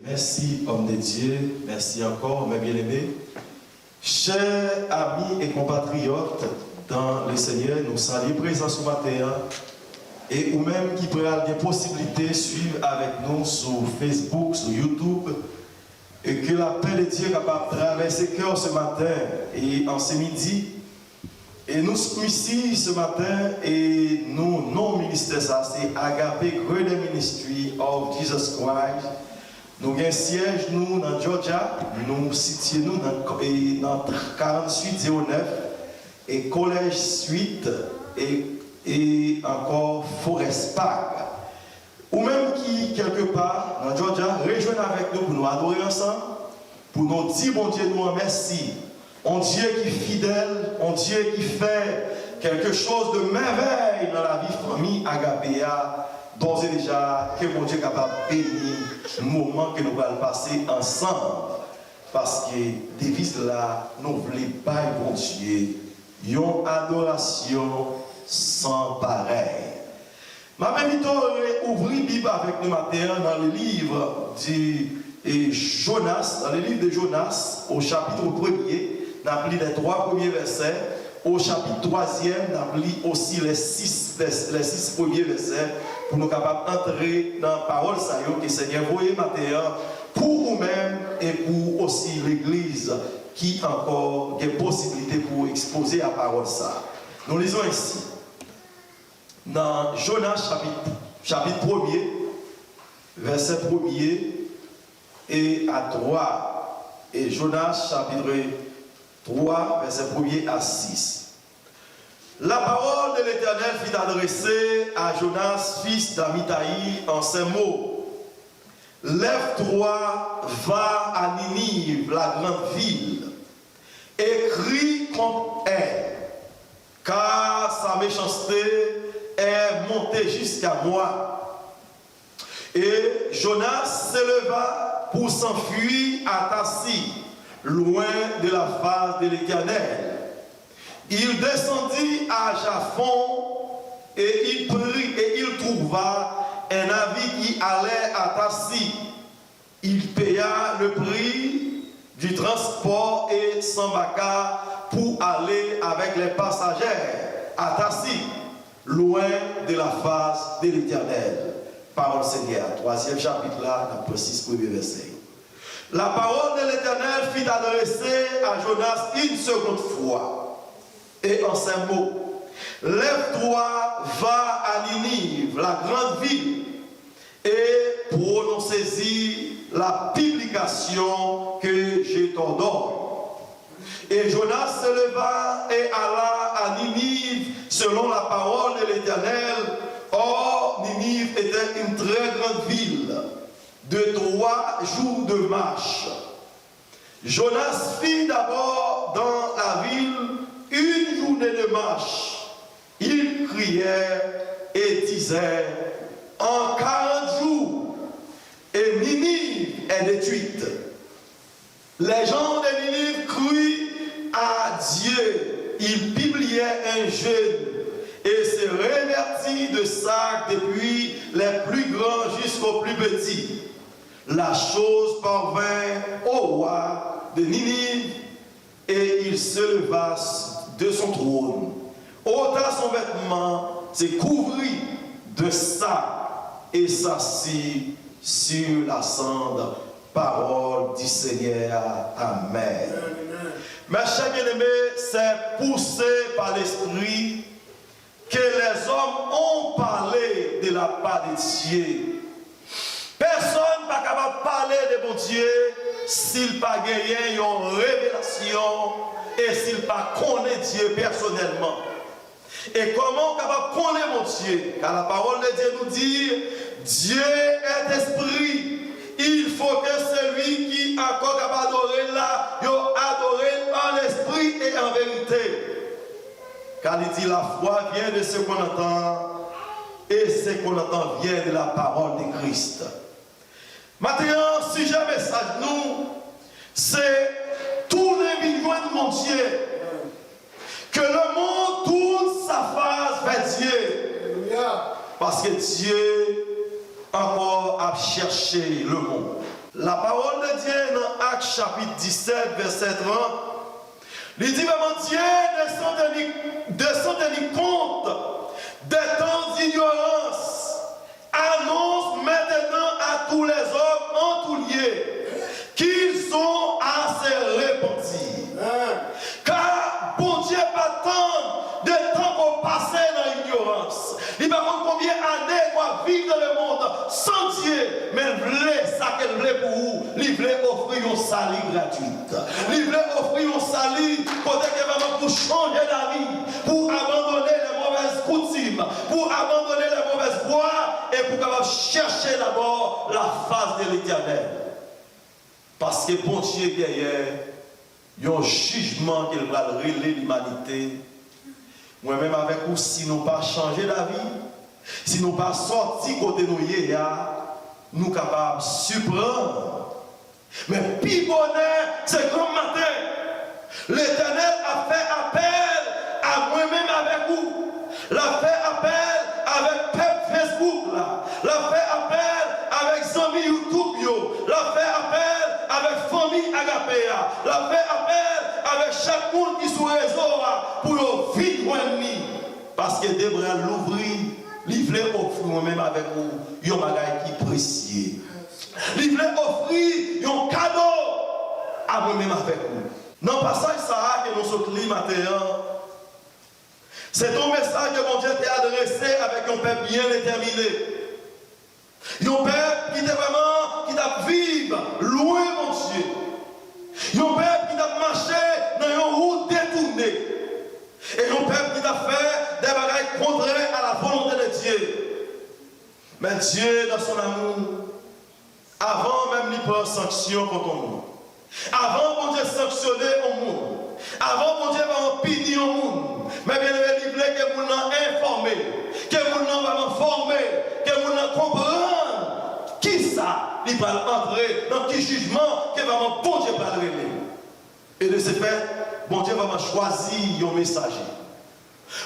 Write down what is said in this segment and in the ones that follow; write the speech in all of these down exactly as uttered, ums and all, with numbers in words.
Merci, homme de Dieu. Merci encore, mes bien-aimés. Chers amis et compatriotes dans le Seigneur, nou salye prezans ou maten an. E ou menm ki pral gen posiblite swiv avèk nou sou Facebook, sou YouTube, e ke lapè de Dye kapab travèse kè w se maten e an se midi. E nou isi se maten, e nou, non ministè sa se Agape Greater Ministry of Jesus Christ. Nou gen syèj nou nan Georgia, nou sitye nou nan, e nan karanntuit zewo nèf, e College Street, e, e ankò Forest Park. Ou menm ki kèlkepa nan Georgia, rejwenn avèk nou pou nou adore ansanm, pou nou di Bondye nou an mèsi. On Dye ki fidèl, on Dye ki fè quelque chose de merveille nan lavi fanmi Agape a. D'ores et déjà, ke Bondye kapab beni moman ke nou pral pase ansanm. Paske deviz la, nou vle bay Bondye yon adorasyon san parèy. M ap envite w re-, ouvri Bib avèk nou maten an nan le livre de, e, Jonas, dans le livre de Jonas, au chapitre premier, n ap li les trois premiers versets, au chapitre troisième, n ap li osi les six, les, les six premiers versets, pou nou kapab antre nan pawòl sa yo ke Senyè voye maten an, pou ou menm e pou osi legliz ki ankò gen posiblite pou ekspoze a pawòl sa. Nou lizon ensi. Nan Jonas chapit, chapit premye, vèsè premye e a twa. E Jonas chapit twa, vèsè premye a sis. La parole de l'Éternel fut adressée à Jonas, fils d'Amitai, en ces mots. Lève-toi, va à Ninive, la grande ville, et crie contre elle, car sa méchanceté est montée jusqu'à moi. Et Jonas s'éleva pour s'enfuir à Tarsis, loin de la face de l'Éternel. Il descendit à Japhon et il prit et il trouva un navire qui allait à Tarsis. Il paya le prix du transport et s'embarqua pour aller avec les passagers à Tarsis, loin de la face de l'Éternel. Pawòl Senyè a, twazyèm chapit la, n ap pran sis premye vèsè yo. La parole de l'Éternel fut adressée à Jonas une seconde fois, et en ces mots, lève-toi, va à Ninive, la grande ville, et prononce-y la publication que je t'ordonne. Et Jonas se leva et alla à Ninive selon la parole de l'Éternel. Or, Ninive était une très grande ville, de trois jours de marche. Jonas fit d'abord dans la ville une journée de marche. Il criait et disait, en quarante jours, et Ninive est détruite. Les gens de Ninive crurent à Dieu. Ils publièrent un jeûne et se revêtirent de sacs depuis les plus grands jusqu'aux plus petits. La chose parvint au roi de Ninive et il se leva de son trône, ôta son vêtement, se couvrit de sac et s'assit sur la cendre. Parole du Seigneur. Amen. Mes chers bien-aimés, c'est poussé par l'Esprit que les hommes ont parlé de la part de Dieu. Pèsonn pa kapab pale de Bondye si l pa genyen yon revelasyon e si l pa konnen Dye pèsonèlman. E kòman w kapab konnen Bondye? Car la parole de Dieu nous dit, Dieu est esprit. Il faut que celui qui encore capable adorer là, yo adorer en esprit et en vérité. Car il dit, la foi vient de ce qu'on entend, et ce qu'on entend vient de la parole de Christ. Maten an, sijè mesaj nou, se tounen vin jwenn Bondye. Que le monde tourne sa face vers Dieu. Paske Dye ankò ap chèche lemonn. La parole de Dieu nan Ak chapit disèt, vèsè trant, li di, Vraiment Dieu descend tenir, descend tenir compte des temps d'ignorance, annonce maintenant à tous les hommes en tout lieu qu'ils ont à se repentir. Ka Bondye pa tann de tan ke w pase nan inyorans. Li pa konn konbyen ane w ap viv nan lemonn san Dye, men l vle sa ke l vle pou ou. Li vle ofri yon sali gratwit. Li vle ofri yon sali kote ke vrèman pou chanje lavi, pou abandone les mauvaises coutumes, pou abandone les mauvaises voies, e pou kapab chèche dabò la face de l'Éternel. Paske Bondye genyen yon jijman ke l pral rele limanite. Mwen menm avèk ou, si nou pa chanje lavi, si nou pa sòti kote nou ye a, nou kapab siprann. Men pi bonè, se granm maten, Letènèl ap fè apèl a mwen menm avèk ou. L ap fè apèl avèk pèp Facebook la. L ap fè apèl avèk zanmi YouTube yo. L ap fè apèl avèk fanmi Agape a. L ap fè apèl avèk chak moun ki sou rezo a pou yo vin jwenn li. Paske de bra l louvri, li vle ofri mwen menm avèk ou yon bagay ki presye. Li vle ofri yon kado a mwen menm avèk ou. Nan pasaj sa a ke nou sot li maten an, se te yon mesaj ke Bondye te adrese avèk yon pèp byen detèmine. Yon pèp ki te vrèman, ki t ap viv lwen Bondye. Yon pèp ki t ap mache nan yon wout detounen. E yon pèp ki t ap fè de bagay kontrè a la volonte de Dye. Men Dye, dans son amour, avan menm li pran sanksyon kont yon moun, avan Bondye sanksyone yon moun, avan Bondye vrèman pini yon moun, men byeneme, li vle ke moun nan enfòme, ke moun nan vrèman fòme, ke moun nan konprann kisa li pral antre, nan ki jijman ke vrèman Bondye pral rele. E de se fèt, Bondye vrèman chwazi yon mesaje.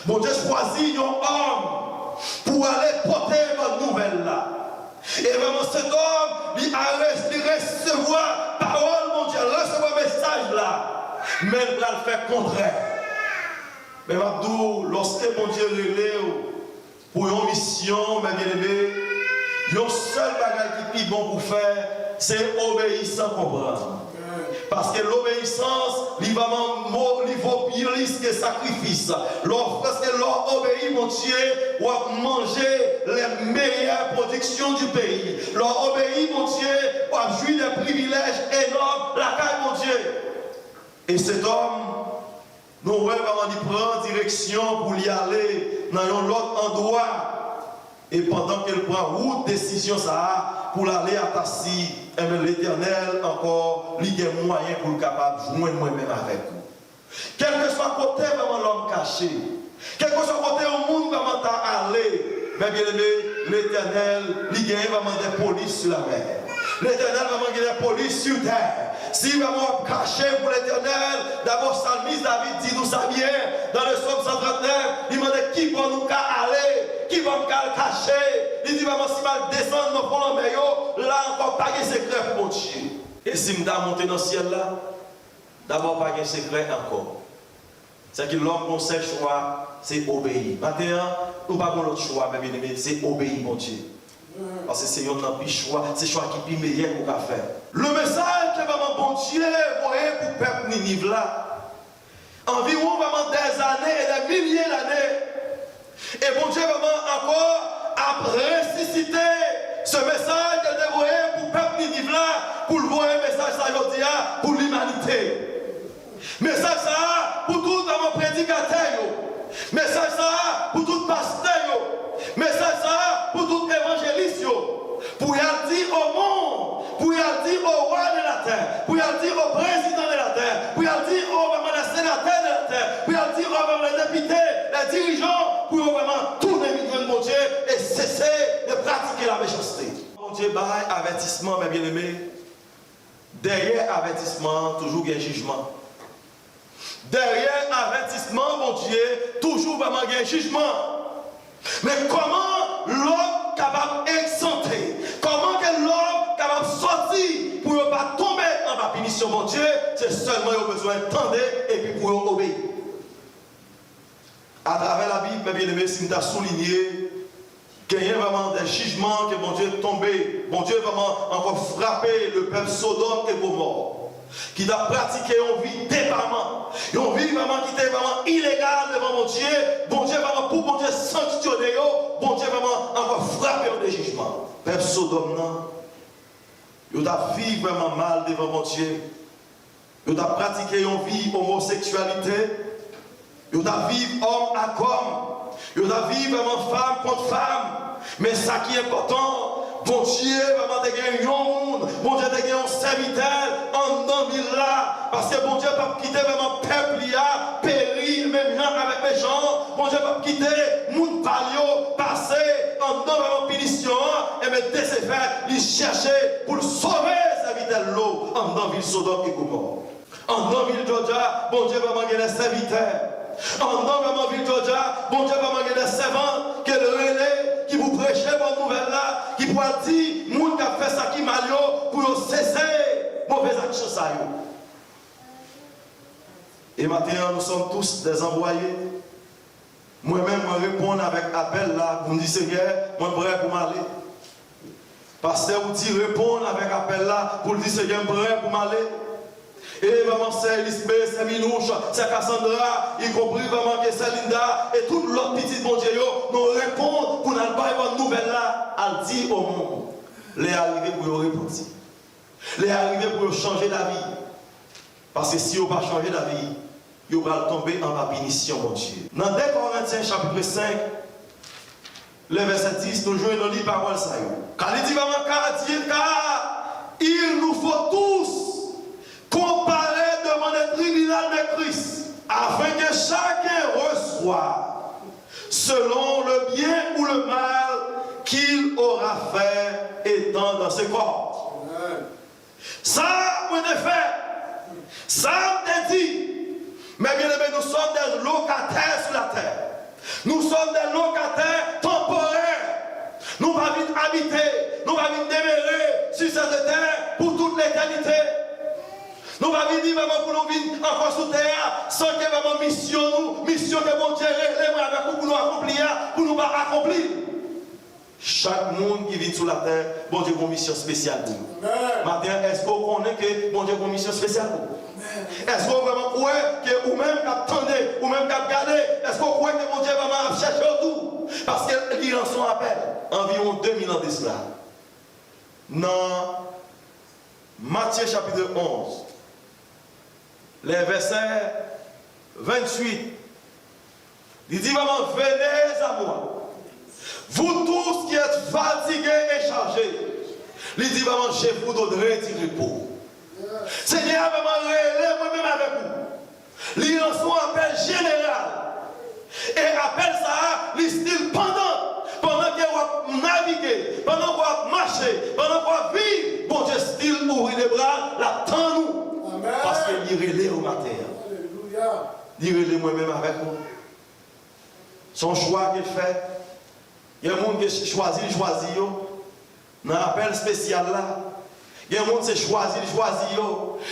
Bondye chwazi yon òm pou ale pote bòn nouvèl la. E vrèman, sèt òm, li ares-, li resevwa pawòl Bondye, resevwa mesaj la. Men l pral fè kontrè. Men m ap di w, lòske Bondye rele w pou yon misyon, men byeneme, yon sèl bagay ki pi bon pou fè, se obeyi san konprann. Paske lobeyisans, li vrèman mo-, li vo plis ke sakrifis. Lè w, paske lè w obeyi Bondye, w ap manje les meilleures productions du pays. Lè w obeyi Bondye, w ap jwi de privilèj enòm lakay Bondye. E sèt òm, nou wè kòman li pran direksyon pou li ale nan yon lòt andwa. E pandan ke l pran wout desizyon sa a pou l ale a Tasi, enben, Letènèl ankò, li gen mwayen pou l kapab jwenn mwen menm avèk ou. Kèlkeswa kote vrèman lòm kache, kèlkeswa kote yon moun vrèman ta ale, men byeneme, Letènèl, li genyen vrèman de polis sou lamè. Letènèl vrèman gen de polis sou tè. Si vrèman w ap kache pou Letènèl, dabò salmis David di nou sa byen, nan le Sòm san trant nèf, li mande ki bò nou ka ale, ki bò m ka al kache. Li di vrèman si m al desann nan fon lanmè yo, la ankò pa gen sekrè pou Bondye. E si m ta monte nan syèl la, dabò pa gen sekrè ankò. Sèke lòm gon sèl chwa, se obeyi. Maten an, nou pa gon lòt chwa, men byeneme, se obeyi Bondye. Paske se yonn nan pi chwa, se chwa ki pi meyè ke w ka fè. Le mesaj ke vrèman Bondye voye pou pèp Niniv la, anviwon vrèman dè zane e dè milye dane, e Bondye vrèman ankò ap resisite se mesaj ke l te voye pou pèp Niniv la, pou l voye mesaj sa jodi a pou limanite. Mesaj sa a pou tout vrèman predikatè yo. Mesaj sa a pou tout pastè yo. Mesaj sa a pou tout evanjelis yo. Pou y al di o mond, pou y al di o wa de latè, pou y al di o prezidan de latè, pou y al di o vrèman les senatè de latè, pou y al di o vrèman les députés, les dirigeants, pou yo vrèman tounen vin jwenn Bondye e sese de pratike lamechanste. Bondye bay avètisman, men byeneme, dèyè avètisman an toujou gen jijman. Dèyè avètisman Bondye toujou vrèman gen jijman. Men kòman lòm kapab egzante? Kòman ke lòm kapab sòti Bondye, se sèlman yo bezwen tande epi pou yo obeyi. Atravè Labib, mè byeneme, si m ta soulinye, genyen vrèman de jijman ke Bondye tonbe. Bondye vrèman ankò frape le pèp Sodòm e Gomò, ki t ap pratike yon vi depaman, yon vi vrèman ki te vrèman ilegal devan Bondye. Bondye vrèman, pou Bondye sanksyone yo, Bondye vrèman ankò frape yo de jijman. Pèp Sodòm nan, yo t ap viv vrèman mal devan Bondye. Yo t ap pratike yon vi omoseksyalite. Yo t ap viv òm ak òm. Yo t ap viv vrèman fanm kont fanm. Men sa ki enpòtan, Bondye vrèman te gen yon moun. Bondye te gen yon sèvitè anndan vil la. Paske Bondye p ap kite vrèman pèp li a peri menm jan avèk mechan an. Bondye p ap kite moun pa l yo pase anndan vrèman pinisyon an. Enben, de se fè, li chèche pou l sove sèvitè l Lo anndan vil Sodòm e Gomò. Anndan vil Jòj a, Bondye vrèman gen de sèvitè. Anndan vrèman vil Jòj a, Bondye vrèman gen de sèvant ke l rele, ki pou preche bòn nouvèl la, ki pou al di moun k ap fè sa ki mal yo pou yo sese move aksyon sa yo. E maten an, nous sommes tous des envoyés. Mwen menm, mwen reponn avèk apèl la pou m di, Senyè, mwen prè pou m ale. Pastè Woody reponn avèk apèl la pou l di, Senyè, m prè pou m ale. E vrèman, sè Elisbe, sè Minouch, sè Cassandra, ikonpri vrèman ke sè Linda e tout lòt pitit Bondye yo, nou reponn pou n al bay bòn nouvèl la, al di o moun. Lè a rive pou yo repanti. Lè a rive pou yo chanje lavi. Paske si yo pa chanje lavi, yo pral tonbe anba pinisyon Bondye. Nan de Korentyen chapit senk, le vèsè dis, nou jwenn nou li pawòl sa yo. Ka li di vrèman, ka di, ka, il nous faut tous comparaître devant le tribunal de Christ, afin que chacun reçoive selon le bien ou le mal qu'il aura fait étant dans ce corps. Amen. Sa mwen te fè, sa m te di, mes bien-aimés, nous sommes des locataires sur la terre. Nous sommes des locataires temporaires. Nou pa vin abite, nou pa vin demere sur cette terre pour toute l'éternité. Nou pa vini vrèman pou nou vin ankò sou tè a, san ke vrèman misyon nou, misyon ke Bondye rele mwen avèk ou pou nou akonpli a, pou nou pa akonpli l. Chak moun ki vin sou latè, Bondye gen yon misyon espesyal pou yo. Amen. Maten an, èske w konnen ke Bondye gen yon misyon espesyal pou ou? Amen. Èske w vrèman kwè ke ou menm k ap tande, ou menm k ap gade, èske w kwè ke Bondye vrèman ap chèche w tou? Paske li lanse yon apèl anviwon de mil an de sila. Nan Matye chapit onz, le vèsè venntuit, li di vrèman, venez à moi, vous tous qui êtes fatigués et chargés. Li di vrèman, je vous donnerai du repos. Senyè a vrèman rele mwen menm avèk ou. Li lanse yon apèl jeneral. E apèl sa a, li still pandan, pandan ke w ap navige, pandan ke w ap mache, pandan ke w ap viv, Bondye still ouvri de bra l, l ap tann ou. Amen. Paske li rele w maten an. Alelouya. Li rele mwen menm avèk ou. Se yon chwa ke l fè. Gen moun ke chwazi l chwazi yo. Nan apèl espesyal la, gen moun se chwazi l chwazi yo.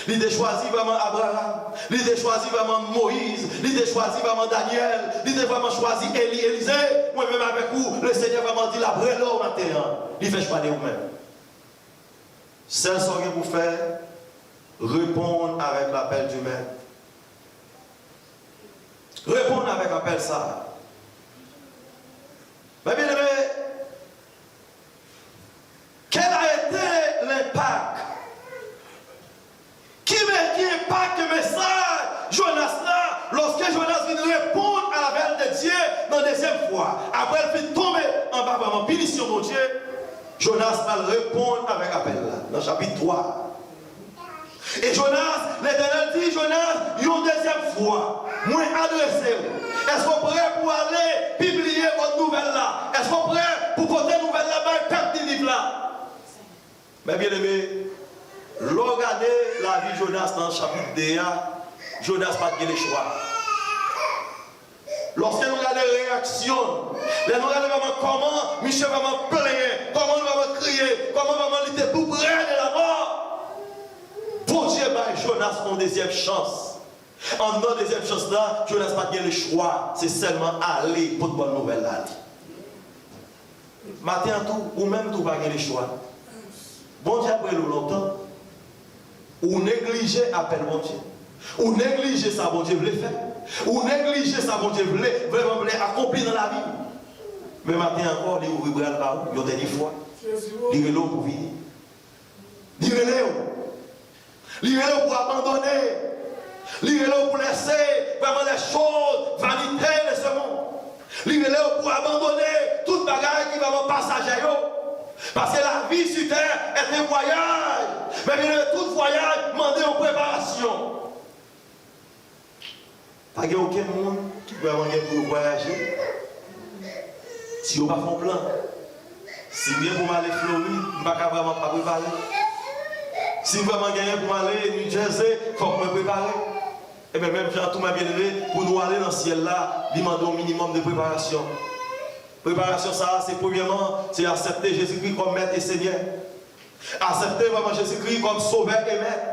Li te chwazi vrèman Abraram, li te chwazi vrèman Moyiz, li te chwazi vrèman Danyèl, li te vrèman chwazi Eli, Elize. Mwen menm avèk ou, Lesenyè vrèman di l ap rele w maten an. Li fè chwa de ou menm. Sèl sa w gen pou fè, reponn avèk lapèl di Mèt. Reponn avèk apèl sa a. Mes bien-aimés, quel a été l'impact? Ki me-, ki enpak ke mesaj Jonas la, lòske Jonas vin reponn a lapèl de Dye nan dezyèm fwa, apre l fin tonbe anba vrèman pinisyon Bondye, Jonas pral reponn avèk apèl la nan chapit twa. E Jonas, Letènèl di Jonas yon dezyèm fwa, mwen adrese w. Èske w prè pou ale pibliye bòn nouvèl la? Èske w prè pou pote nouvèl la bay pèp Niniv la? Mes bien-aimés, lè w gade lavi Jonas nan chapit de a, Jonas pa t gen lechwa. Lòske nou gade reyaksyon l, lè nou gade vrèman kòman misye vrèman plenyen, kòman l vrèman kriye, kòman vrèman li te tou prè de lamò, Bondye bay Jonas yon dezyèm chans. Anndan dezyèm chans la, Jonas pa t gen lechwa, se sèlman ale pot bòn nouvèl la ale. Maten an tou, ou menm tou pa gen lechwa. Bondye ap rele w lontan. Ou neglije apèl Bondye. Ou neglije sa Bondye vle fè. Ou neglije sa Bondye vle, vrèman vle akonpli nan lavi w. Men maten ankò, li ouvri bra l ba ou yon dènye fwa. Li rele w pou vini. Li rele w. Li rele w pou abandone. Li rele w pou lèse vrèman les choses, vanité de ce monde. Li rele w pou abandone tout bagay ki vrèman pasajè yo. Paske lavi sou tè est un voyage. Men byeneme, tout vwayaj mande yon preparasyon. Pa gen okenn moun ki vrèman gen pou yo vwayaje si yo pa fè yon plan. Si m gen pou m ale Florid, m pa ka vrèman pa prepare. Si m vrèman genyen pou m ale New Jersey, fòk mwen prepare. Ebyen, menm jan tou, mwen byeneme, pou nou ale nan syèl la, li mande yon minimòm de preparasyon. Preparasyon sa a, se premyèman, se aksepte Jezikri kòm Mèt e Senyè. Aksepte vrèman Jezikri kòm Sovè e Mèt.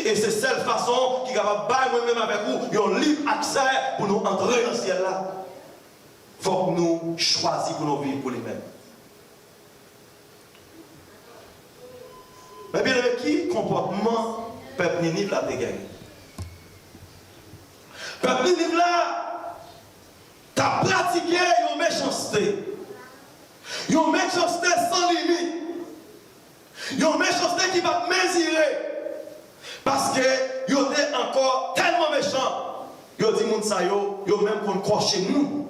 E se sèl fason ki kapab bay mwen menm avèk ou yon lib aksè pou nou antre nan syèl la. Fòk nou chwazi pou nou viv pou li menm. Men byeneme, ki konpòtman pèp Niniv la te genyen? Pèp Niniv la t ap pratike yon mechanste. Yon mechanste san limit. Yon mechanste ki p ap mezire. Paske yo te ankò tèlman mechan, yo di moun sa yo, yo menm konn kòche moun.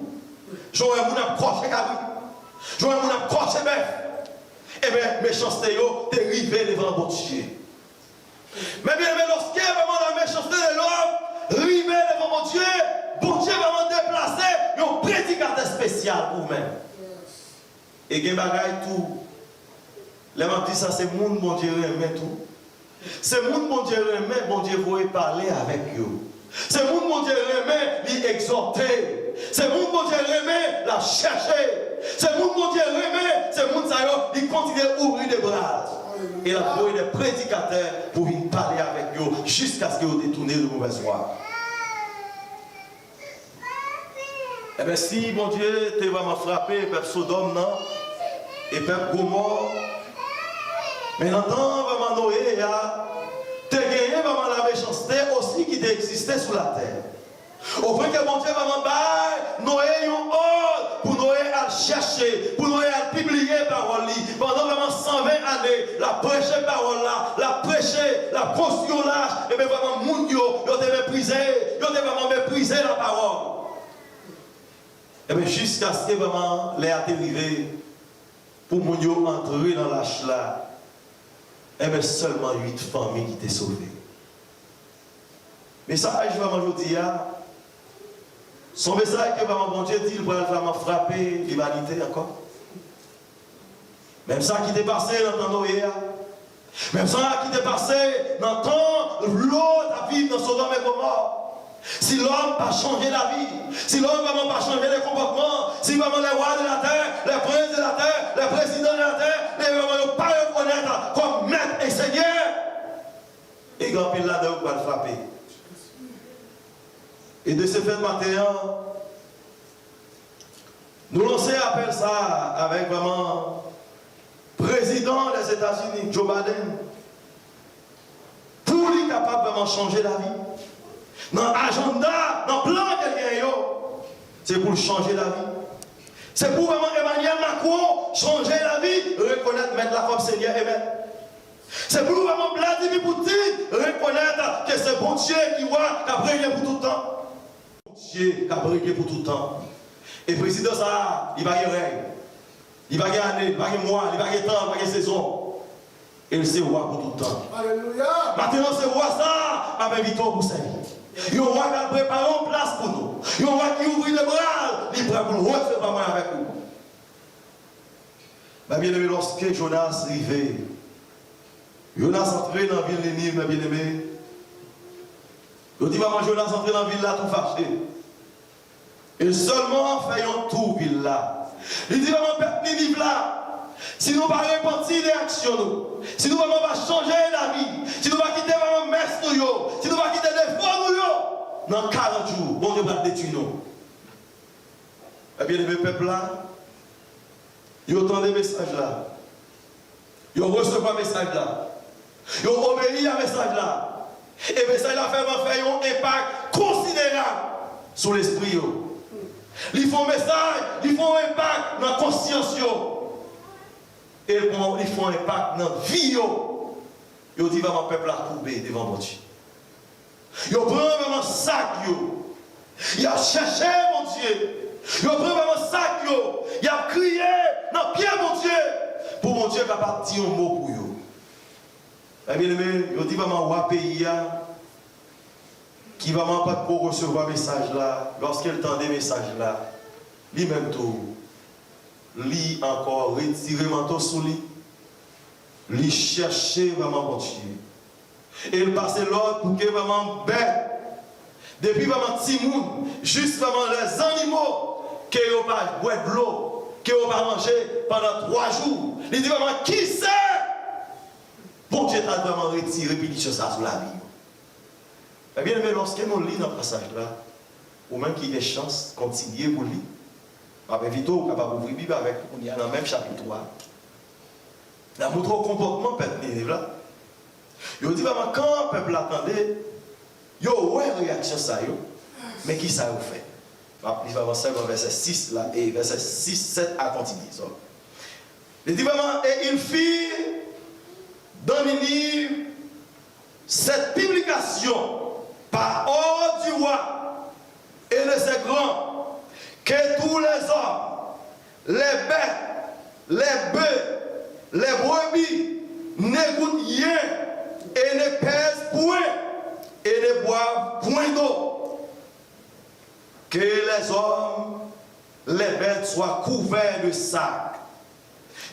Jan w wè moun ap kòche kabrit. Jan w wè moun ap kòche bèf. Ebyen, mechanste yo te rive devan Bondye. Men byeneme, lòske vrèman la mechanste de lòm rive devan Bondye, Bondye vrèman deplase yon predikatè espesyal pou ou menm. E gen bagay tou, lè m ap di sa, se moun Bondye renmen tou. Se moun Bondye renmen, Bondye voye pale avèk yo. Se moun Bondye renmen, li egzòte. Se moun Bondye renmen, l ap chèche. Se moun Bondye renmen, se moun sa yo, li kontinye ouvri de bra l. E l ap voye de predikatè pou vin pale avèk yo jiskaske yo detounen de movèz vwa. Ebyen, si Bondye te vrèman frape pèp Sodòm nan e pèp Gomò, men nan tan vrèman Noye a, te genyen vrèman lamechanste osi ki te egziste sou latè. Opwen ke Bondye vrèman bay Noye yon òd pou Noye al chèche, pou Noye al pibliye pawòl li. Pandan vrèman san ven ane, l ap preche pawòl la, l ap preche, l ap konstwi yon lach, ebyen vrèman moun yo, yo te meprize, yo te vrèman meprize lapawòl. Ebyen, jiskaske vrèman lè a te rive pou moun yo antre nan lach la, ebyen, sèlman uit fanmi ki te sove. Mesaj vrèman jodi a, se yon mesaj ke vrèman Bondye di l pral vrèman frape limanite ankò. Menm sa ki te pase nan tan Noye a. Menm sa ki te pase nan tan Lòt ap viv nan Sodòm e Gomò. Si lòm pa chanje lavi, si lòm vrèman pa chanje le konpòtman, si vrèman les rois de la terre, les princes de la terre, les présidents de la terre, e vrèman yo pa rekonèt kòm Mèt e Senyè, e gen anpil ladan yo k pral frape. E de ce fait, maten an, nou lanse apèl sa a avèk vrèman prezidan Lèzetazini, Joe Biden, pou li kapab vrèman chanje lavi. Nan ajanda, nan plan ke l genyen yo, se pou l chanje lavi. Se pou vrèman Emmanuel Macron chanje lavi, rekonèt Mèt la kòm Senyè e Mèt. Se pou vrèman Vladimir Putin rekonèt ke se Bondye ki wa k ap règne pou tout tan. Bondye k ap règne pou tout tan. E prezidan sa a, li pa gen règ. Li pa gen ane, li pa gen mwa, li pa gen tan, li pa gen sezon. E l se wa pou tout tan. Alelouya! Maten an, se wa sa a m ap envite w pou sèvi. Yon wa k al prepare yon plas pou nou. Yon wa ki ouvri de bra l, li prè pou l resevwa mwen avèk ou. Men byeneme, lòske Jonas rive, Jonas antre nan vil Niniv, men byeneme, yo di vrèman Jonas antre nan vil la tou fache. E sèlman fè yon tou vil la. Li di vrèman pèp Niniv la, si nou pa repanti de aksyon nou, si nou vrèman pa chanje lavi, si nou pa kite vrèman mès nou yo, si nan karant jou, Bondye pral detwi nou. Ebyen, byeneme, pèp la, yo tande mesaj la. Yo resevwa mesaj la. Yo obeyi a mesaj la. E mesaj la vrèman fè yon enpak konsiderab sou lespri yo. Li fè yon mesaj, li fè yon enpak nan konsyans yo. E bon, li fè yon enpak nan vi yo. Yo di vrèman pèp la koube devan Bondye. Yo pran vrèman sak yo. Y ap chèche Bondye. Yo pran vrèman sak yo. Y ap kriye nan pye Bondye pou Bondye kapab di yon mo pou yo. Ebyen, byeneme, yo di vrèman wa peyi a, ki vrèman pa t ko resevwa mesaj la, lòske l tande mesaj la, li menm tou, li ankò retire manto sou li, li chèche vrèman Bondye. E l pase lòd pou ke vrèman bèt, depi vrèman timoun, jis vrèman lèzannimo, ke yo pa bwè dlo, ke yo pa manje pandan twa jou. Li di vrèman, kise Bondye ta vrèman retire pinisyon sa sou lavi yo? Ebyen, byeneme, lòske nou li nan pasaj la, ou menm ki gen chans kontinye pou li, m ap envite w, ou kapab ouvri Bib avèk nou kounye a nan menm chapit twa. L ap montre w konpòtman pèp Niniv la. Yo di vrèman, kan pèp la tande, yo wè reyaksyon sa yo, men ki sa yo fè? M ap li vrèman sèlman vèsè sis la, e vèsè sis, sèt a kontinye. So, li di vrèman, et ils firent dans Ninive cette publication par ordre du roi et de ses grands, que tous les hommes, les bêtes, les bœufs, les brebis, ne goûtent rien et ne pèsent point et ne boivent point d'eau. Que les hommes, les bêtes soient couverts de sacs,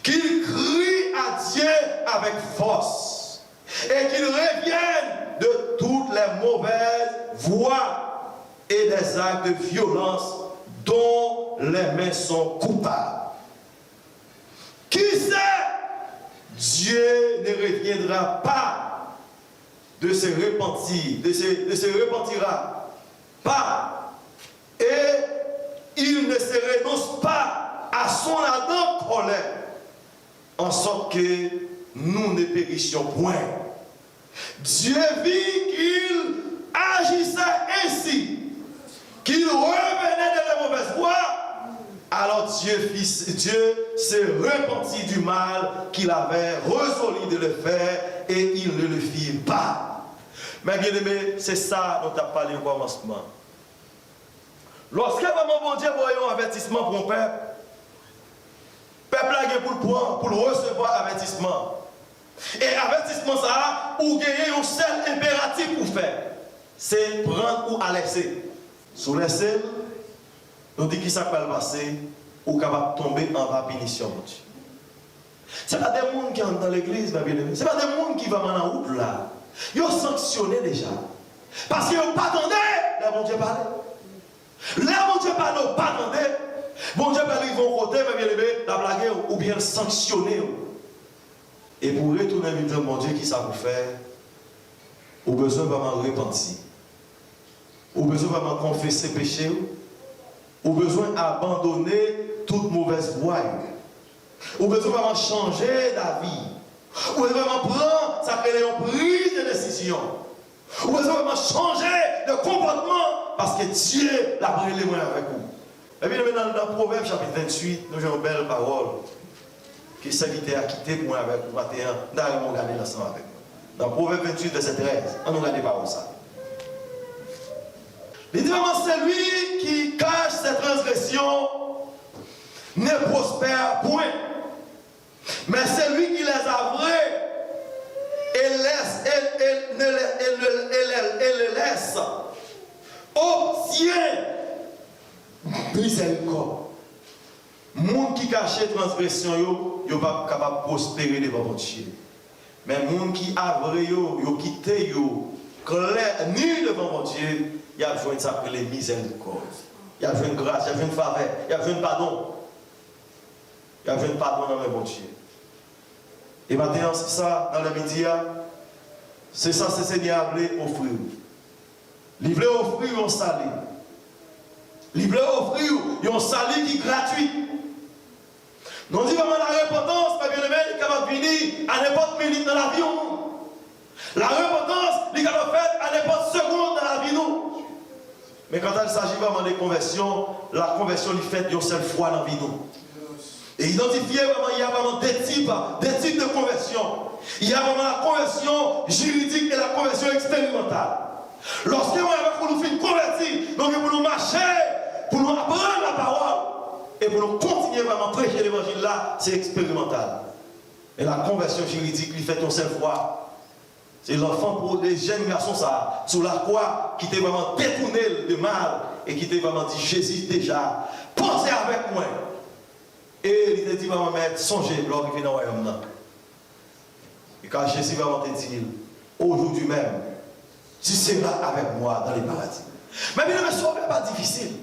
qu'ils crient à Dieu avec force et qu'ils reviennent de toutes les mauvaises voies et des actes de violence dont les mains sont coupables. Qui sait, Dieu ne reviendra pas de se repentir, de se, de se repentira pas, et il ne se renonce pas à son ardente colère, en sorte que nous ne périssions point. Dieu vit qu'il agissait ainsi, qu'il revenait de la mauvaise voie. Alors Dieu fit, Dieu se repentit du mal qu'il avait résolu de le faire, et il ne le fit pas. Men byeneme, se sa nou t ap pale o kòmansman. Lòske vrèman Bondye voye yon avètisman pou yon pèp, pèp la gen pou l pran, pou l resevwa avètisman. E avètisman sa a, ou genyen yon sèl enperatif pou fè, se pran ou alèse. Si w lèse l, nou di ki sa k pral pase, ou kapab tonbe anba pinisyon Bondye. Se pa de moun ki anndan legliz, men byeneme. Se pa de moun ki vrèman nan wout la. Yo sanksyone deja. Paske yo pa tande lè Bondye pale. Lè Bondye pale, ou pa tande, Bondye pral rive yon kote, men byeneme, l ap lage w, oubyen l sanksyone w. E pou w retounen vin jwenn Bondye, ki sa pou w fè? Ou bezwen vrèman repanti. Ou bezwen vrèman konfese peche w. Ou bezwen abandone tout movèz vwa yo. Ou bezwen vrèman chanje davi. Ou bezwen vrèman pran sa k rele yon priz de desizyon. Ou bezwen vrèman chanje de konpòtman, paske Dye l ap rele mwen avèk ou. Ebyen, nou nan, nan Pwovèb chapit venntuit, nou jwenn yon bèl pawòl ke sèvitè a kite pou mwen avèk ou maten an. M ta renmen w gade l ansanm avèk mwen. Nan Pwovèb venntuit, vèsè trèz, ann nou gade pawòl sa. Li di, vraiment, celui qui cache ses transgressions ne prospère point, mais celui qui les avoué et laisse, et, et ne, et ne, et le, et le laisse obtient miséricorde. Moun ki kache transgresyon yo, yo p ap kapab pwospere devan Bondye. Men moun ki avwe yo, yo kite yo klè, ni devan Bondye, y ap jwenn sa k rele mizèrikòd. Y ap jwenn gras, y ap jwenn favè, y ap jwenn padon. Y ap jwenn padon nan men Bondye. E maten an, se sa, nan lè midi a, se sa se Senyè a vle ofri w. Li vle ofri w yon sali. Li vle ofri w yon sali ki gratui. Nou di vrèman larepantans, mè byeneme, li kapab vini a nenpòt minit nan lavi yon moun. Larepantans, li kapab fèt a nenpòt segonn nan lavi nou. Men kanta il saji vrèman de konvèsyon, lakonvèsyon li fèt yon sèl fwa nan vi nou. E idantifye vrèman, y a vrèman de tip, de tip de konvèsyon. Y a vrèman lakonvèsyon jiridik e lakonvèsyon eksperimantal. Lòske mwen avèk ou nou fin konvèti, nou gen pou nou mache, pou nou aprann lapawòl, e pou nou kontinye vrèman preche levanjil la, se eksperimantal. Men lakonvèsyon jiridik, li fèt yon sèl fwa. Se lanfan pou de jèn gason sa a, sou lakwa, ki te vrèman detounen l de mal, e ki te vrèman di, Jezi deja panse avèk mwen. E li te di vrèman, Mèt, sonje lè w rive nan wayòm nan. E kan Jezi vrèman te di l, Aujourd'hui même, tu seras avec moi dans le paradis. Mè byeneme, sove pa difisil.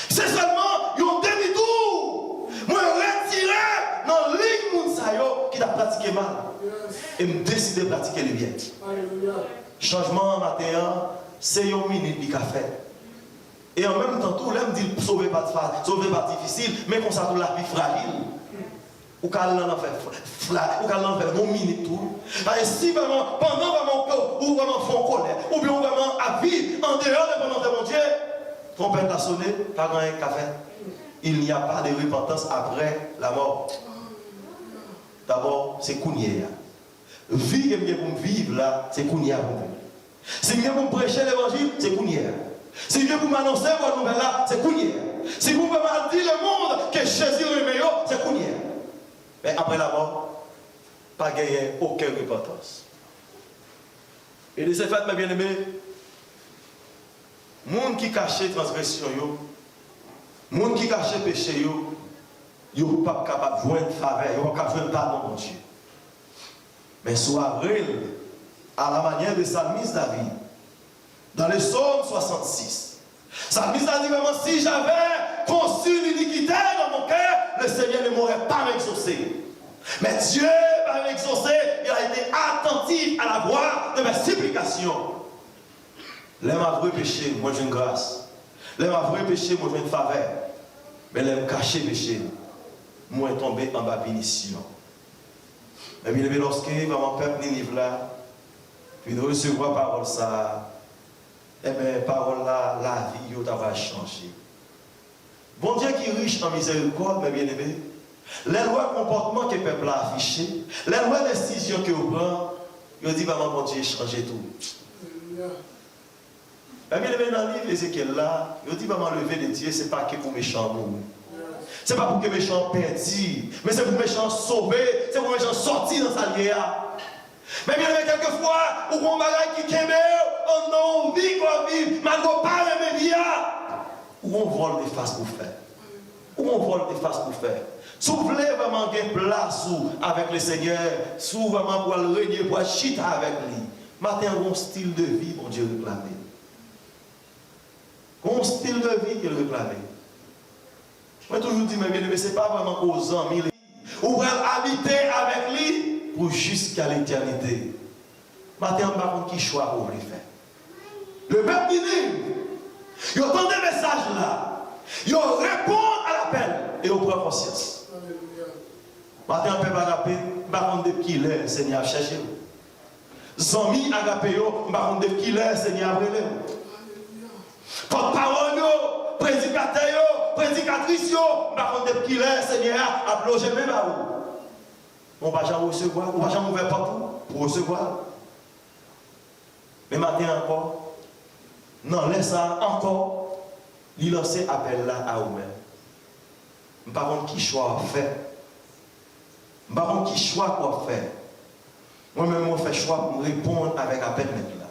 Se sèlman yon demi tou. Mwen retire nan liy moun sa yo ki t ap pratike mal. E m deside pratike le byen. Chanjman an maten an, se yon minit li ka fèt. E an menm tan tou, lè m di l sove pa fa-, sove pa difisil, men konsa tou lavi frajil. Ou ka al nan lanfè fra-, fra-, ou ka al nan lanfè nan yon minit tou. Paske si vrèman, pandan vrèman ou, ou vrèman fè yon kòlè, oubyen ou vrèman ap viv andeyò de volonte Bondye, twonpèt la sone, pa gen anyen k ka fèt. Il n'y a pas de repentance après la mort. Dabò, se kounye a. Vi ke m gen pou m viv la, se kounye a pou m viv. Si m gen pou m preche levanjil, se kounye a. Si m gen pou m anonse bòn nouvèl la, se kounye a. Si pou m al di lemonn ke Jezi renmen yo, se kounye a. Men apre lamò, pa genyen okenn repantans. E de se fèt, mè byeneme, moun ki kache transgresyon yo, moun ki kache peche yo, yo p ap kapab jwenn favè, yo p ap kapab jwenn padon Bondye. Men si w ap rele, à la manière de psalmiste David, dans le psaume soixante-six, psalmiste la di vrèman, Si j'avais conçu l'iniquité dans mon cœur, le Seigneur ne m'aurait pas exaucé. Mais Dieu m'a exaucé, il a été attentif à la voix de mes supplications. Lè m avwe peche m, mwen jwenn gras. Lè m avwe peche m, mwen jwenn favè. Men lè m kache peche m, mwen tonbe anba pinisyon. Ebyen, ebyen, lòske vrèman pèp Niniv la fin resevwa pawòl sa a, ebyen, pawòl la, lavi yo ta pral chanje. Bondye ki rich an mizerikòd, mè byeneme, lè l wè konpòtman ke pèp la afiche, lè l wè desizyon ke yo pran, yo di, Manman, Bondye chanje tou. Mè byeneme, nan liv Ezekyèl la, yo di, Manman, leve de Dye, se pa ke pou mechan an mouri. Se pa pou ke mechan an pèdi, men se pou mechan an sove, se pou mechan an sòti nan sa l ye a. Mè byeneme, kèlkefwa, ou gon bagay ki kenbe w anndan w, vi ke w ap viv, malgre w pa renmen vi a, ou gon vòltefas pou fè. Ou gon vòltefas pou fè. Si w vle vrèman gen plas ou avèk Lesenyè, si w vrèman pral renye, pral chita avèk li, maten an, gon stil de vi Bondye reklame. Gon stil de vi ke l reklame. Mwen toujou di, mè byeneme, se pa vrèman ke w zanmi li. Ou pral abite avèk li pou jiska letènite. Maten an, m pa konn ki chwa ke w vle fè. Lepèp Niniv, yo tande mesaj la, yo reponn a lapèl e yo pran konsyans. Maten an, pèp Agape, m pa konn depi kilè Senyè ap chèche w. Zanmi Agape yo, m pa konn depi kilè Senyè ap rele w. Pòtpawòl yo, predikatè yo, predikatris yo, m pa konn depi kilè Senyè a ap loje men ba ou. Men w pa janm resevwa l, ou pa janm ouvè pòt ou pou resevwa l. Men maten ankò, nan lè sa a ankò, li lanse apèl la a ou menm. M pa konn ki chwa w ap fè. M pa konn ki chwa ke w ap fè. Mwen menm, mwen fè chwa pou m reponn avèk apèl Mèt la.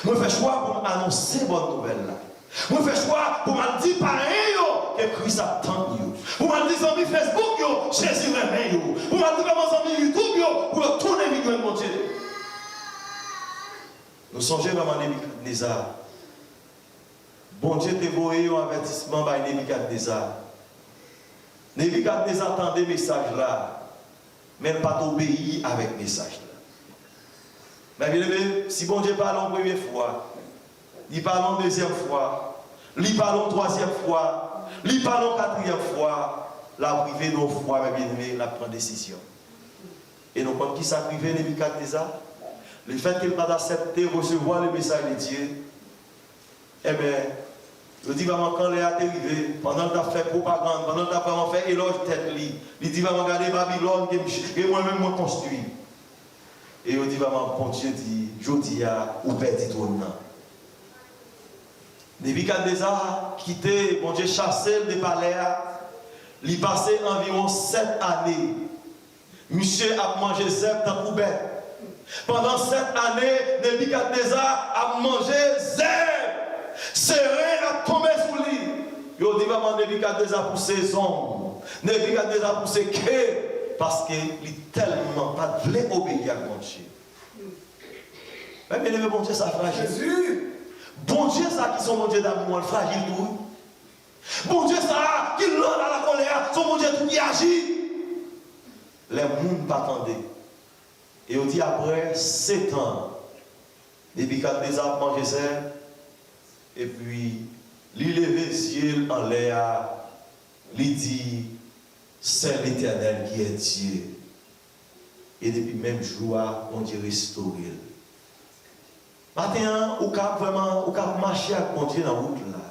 Mwen fè chwa pou m anonse bòn nouvèl la. Mwen fè chwa pou m al di payen yo ke Kris ap tann yo. Pou m al di zanmi Facebook yo, Jezi renmen yo. Pou m al di vrèman zanmi YouTube yo, pou yo tounen vin jwenn Bondye. Nou sonje vrèman Nebikadneza. Bondye te voye yon avètisman bay Nebikadneza. Nebikadneza tande mesaj la, men l pa t obeyi avèk mesaj la. Mè byeneme, si Bondye pale yon premye fwa, Li pale yon dezyèm fwa, li pale yon twazyèm fwa, li pale yon katriyèm fwa, l ap rive nan yon fwa, men byeneme, l ap pran desizyon. E nou konn ki sa k rive Nebikadneza? Lefètke l pa t aksepte resevwa le mesaj de Dye, enben, yo di vrèman kanlè a te rive, pandan l t ap fè pwopagann, pandan l t ap vrèman fè elòj tèt li, li di vrèman, gade Babilòn ke m, ke mwen menm mwen konstwi. E yo di vrèman, Bondye di, jodi a, ou pèdi twòn nan. Nebikadneza kite, Bondye chase l de palè a, li pase anviwon sèt ane. Misye ap manje zèb tankou bèt. Pandan sèt ane, Nebikadneza ap manje zèb. Seren ap tonbe sou li. Yo di vrèman Nebikadneza pouse zong. Nebikadneza pouse ke, paske li tèlman pa t vle obeyi ak Bondye. Men byeneme, Bondye sa frajil. Bondye sa ki se yon Bondye damou an, l frajil tou wi. Bondye sa a ki lòd a la kòlè a, se yon Bondye tou ki aji lè moun pa tande. E yo di apre setan, Nebikadneza ap manje sèb, epi li leve zye l anlè a, li di, Sèl Letènèl ki è Dye. E depi menm jou a, Bondye restore l. Maten an, ou kab vrèman, ou kab mache ak Bondye nan wout la.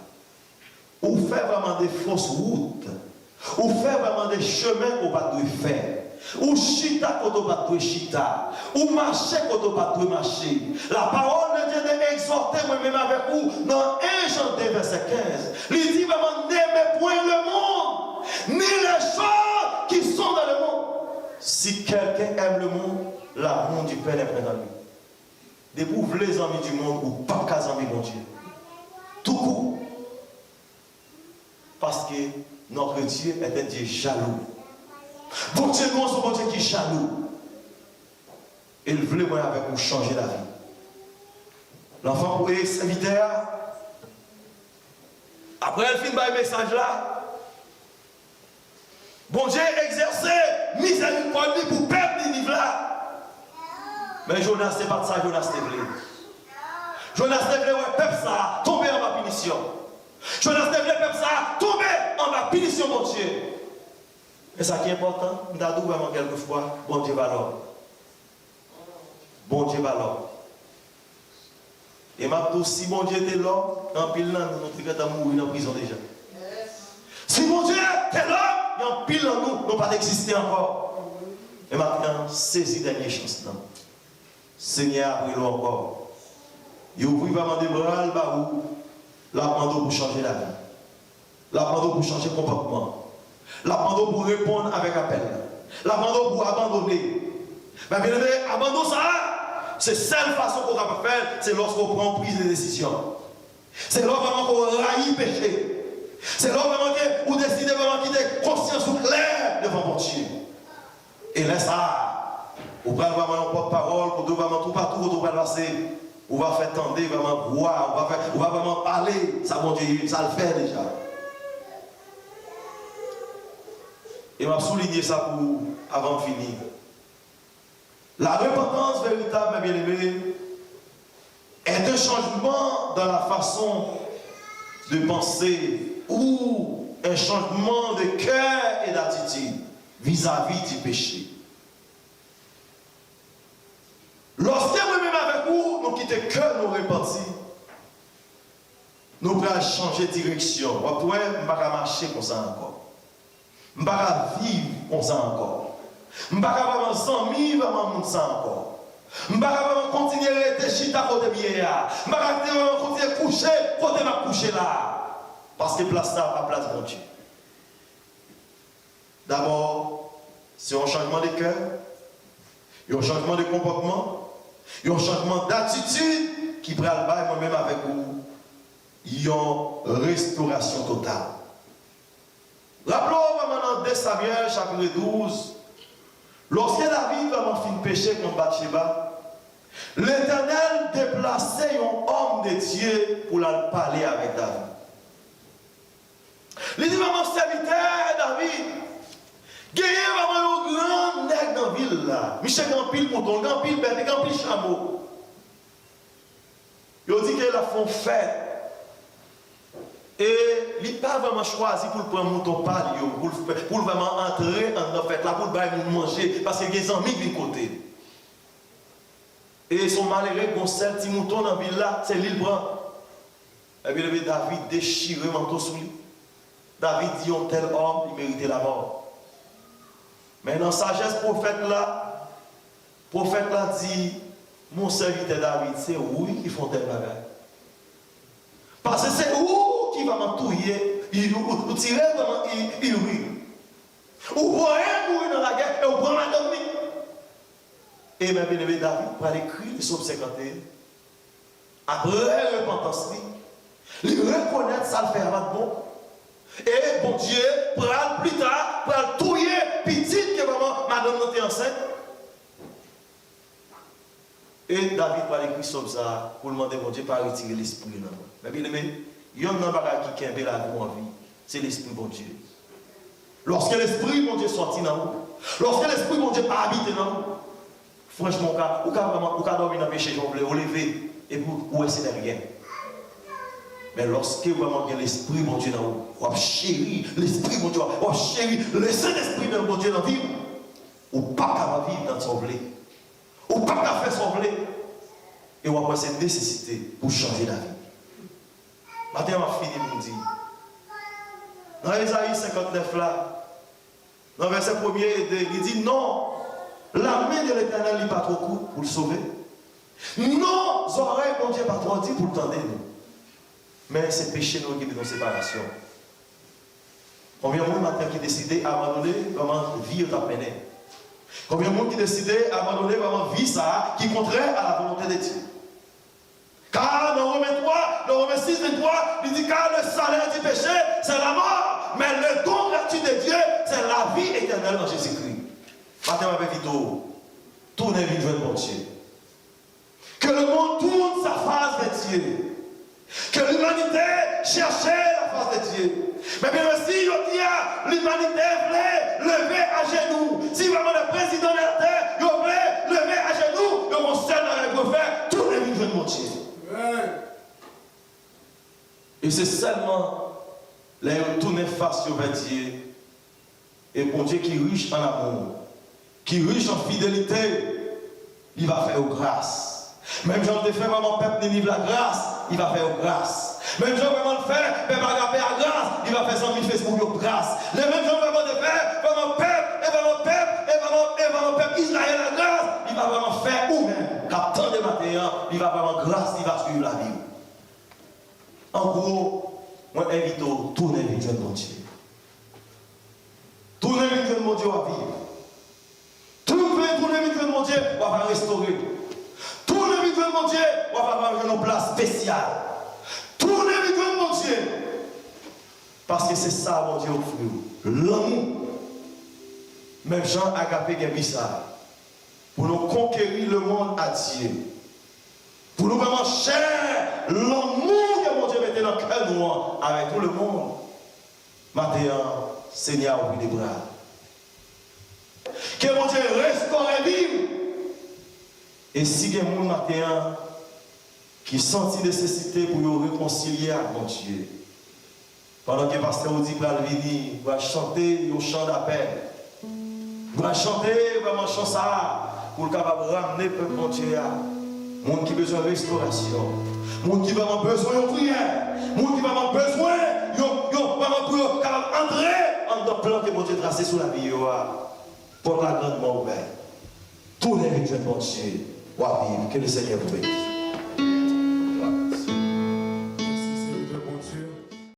Ou fè vrèman de fos wout. Ou fè vrèman de chemen ke w pa t dwe fè. Ou chita kote w pa t dwe chita. Ou mache kote w pa t dwe mache. La parole de Dieu te egzòte mwen menm avèk ou nan en Jan de vèsè kenz. Li di vrèman, n'aimez point le monde, ni les choses qui sont dans le monde. Si quelqu'un aime le monde, l'amour du Père n'est point en lui. Depi w vle zanmi di mond, ou p ap ka zanmi Bondye. Toukou. Paske notre Dieu est un Dieu jaloux. Bondye nou an se yon Bondye ki jalou. E l vle mwen avèk ou chanje lavi. Lanfan pou e sèvitè a, apre l fin bay mesaj la, Bondye egzèse mizèrikòd li pou pèp Niniv la. Men Jonas, se pa t sa Jonas te vle. Jonas te vle wè pèp sa a tonbe anba pinisyon. Jonas te vle pèp sa a tonbe anba pinisyon Bondye. Men sa ki enpòtan, m ta di w vrèman kèlkefwa, Bondye pa lòm. Bondye pa lòm. E m ap di w, si Bondye te lòm, anpil nan nou, nou te gentan mouri nan prizon deja. Si Bondye te lòm, gen anpil nan nou, nou pa t egziste ankò. Men maten an, sezi dènye chans lan. Senyè a ap rele w ankò. Li ouvri vrèman de bra l ba ou, l ap mande w pou chanje lavi. L ap mande w pou chanje konpòtman. L ap mande w pou reponn avèk apèl la. L ap mande w pou abandone. Men byeneme, abandon sa a, se sèl fason ke w kapab fè l, se lòske w pran yon priz de desizyon. Se lè w vrèman ke w rayi peche. Se lè w vrèman ke ou deside vrèman kite konsyans ou klè devan Bondye. E lè sa a, ou pral vrèman yon pòtpawòl, kote w vrèman toupatou kote w pral pase, ou va fè tande vrèman vwa, ou va fè, ou va vrèman pale sa Bondye ye, sa l fè deja. E m ap soulinye sa pou, avan m fini. La repentance véritable, mes bien-aimés, est un changement dans la façon de penser ou un changement de cœur et d'attitude vis-à-vis du péché. Lòske mwen menm avèk ou, nou kite kè nou repanti, nou pral chanje direksyon. W ap wè, m pa ka mache konsa ankò. M pa ka viv konsa ankò. M pa ka vrèman zanmi vrèman moun sa ankò. M pa ka vrèman kontinye rete chita kote m ye a. M pa ka vrèman kontinye kouche kote m ap kouche la. Paske plas sa a pa plas Bondye. Dabò, se yon chanjman de kè, yon chanjman de konpòtman, yon chanjman datitid ki pral bay mwen menm avèk ou yon restorasyon total. Raple w vrèman nan de Samyèl chapit douz, lòske David vrèman fin peche kont Batcheba, Letènèl deplase yon òm de Dye pou l al pale avèk David. Li di vrèman sèvitè David, genyen vrèman yon gran nèg nan vil la. Misye gen anpil mouton, li gen anpil bèf, li gen anpil chamo. Yo di ke l ap fè yon fèt. E li pa vrèman chwazi pou l pran mouton pa l yo, pou l fè, pou l vrèman antre anndan fèt la, pou l bay moun manje, paske gen zanmi k vin kote l. E se yon malere, gen yon sèl ti mouton nan vil la, se li l pran. Ebyen, ebyen, David dechire manto sou li. David di, yon tèl òm, li merite lamò. Men nan sajès pwofèt la, pwofèt la di, mon sèvitè David, se ou wi ki fè yon tèl bagay. Paske se ou ki vrèman touye, ou, ou, ou tire vrèman Iri. Ou voye l mouri nan lagè e ou pran madanm li. E men, byeneme, David pral ekri Sòm senkanteyen. Apre repantans li, li rekonèt sa l fè a pa t bon. E Bondye pral pita, pral touye pitit ke manman madanm nan te ansent. E David pral ekri sòm sa a pou l mande Bondye pa retire lespri nan mwen. Men byeneme, yonn nan bagay ki kenbe lavi w an vi, se Lespri Bondye. Lòske Lespri Bondye sòti nan ou, lòske Lespri Bondye pa abite nan ou, franchman, ou ka, ou ka vrèman, ou ka dòmi nan peche jan w vle, ou leve, epi ou wè se de ryen. Men lòske vrèman gen Lespri Bondye nan ou, w ap cheri Lespri Bondye, w ap cheri Lesentespri de Bondye nan vi w, ou p ap kapab viv nan sa w vle. Ou p ap ka fè sa w vle. E w ap wè se nesesite pou w chanje lavi. Maten an, m ap fini pou m di, nan Ezayi senkantnèf la, nan vèsè premye e de, li di, non, la main de l'Éternel li pa twò kout pou l sove. Non, zòrèy Bondye pa twò di pou l tande nou. Men se peche nou ki mete nou separasyon. Konbyen moun maten ki deside abandone vrèman vi yo t ap mennen? Konbyen moun ki deside abandone vrèman vi sa a ki kontrè a la volonte de Dye? Car dans Romains trois, dans Romains six, vingt-trois, li di, car le salaire du péché, c'est la mort, mais le don gratuit de Dieu, c'est la vie éternelle en Jésus-Christ. Maten, m ap envite w, tounen vin jwenn Bondye. Que le monde tourne sa face vers Dieu. Que l'humanité cherche la face de Dieu. Men byeneme, si jodi a limanite vle leve ajenou, si vrèman lè prezidan de latè yo vle leve ajenou, yo gon sèl bagay pou yo fè, tounen vin jwenn Bondye. E se sèlman lè yo tounen fas yo vè Dye, e Bondye ki rich an amou, ki rich an fidelite, li va fè yo gras. Menm jan l te fè manman pèp Niniv la gras, li va fè yo gras. Menm jan vrèman l fè pèp Agape a gras, li va fè zanmi Facebook yo gras. Menm jan vrèman te fè vrèman pèp, e vrèman pèp, e vrèman, e vrèman pèp Izrayèl la gras, li va vrèman fè ou menm k ap tande maten an, li va vrèman gras, li va swiv lavi w. An gwo, mwen envite w tounen vin jwenn Bondye. Tounen vin jwenn Bondye, w ap viv. Tounen, tounen vin jwenn Bondye, w ap restore. Tounen vin jwenn Bondye, w ap jwenn yon plas espesyal. Tounen vin jwenn Bondye. Paske se sa Bondye ofri w. Lanmou. Menm jan Agape gen bi sa a. Pou nou konkeri lemonn a Dye. Pou nou vrèman chè lanmou ke Bondye mete nan kè nou an avèk tout lemonn. Maten an, Senyè a ouvri de bra. Ke Bondye restore vi w. E si gen moun maten an ki santi nesesite pou yo rekonsilye ak Bondye, pandan ke pastè Woody pral vini, pral chante yon chan dapèl, pral chante vrèman chan sa a, pou l kapab ramne pèp Bondye a. Moun ki bezwen restorasyon, moun ki vrèman bezwen yon priyè, moun ki vrèman bezwen yon, yon, vrèman pou yo kapab antre anndan plan ke Bondye trase sou lavi yo a. Pòt la grannman ouvè. Tounen vin jwenn Bondye. W ap viv. Ke Lesenyè vous bénisse.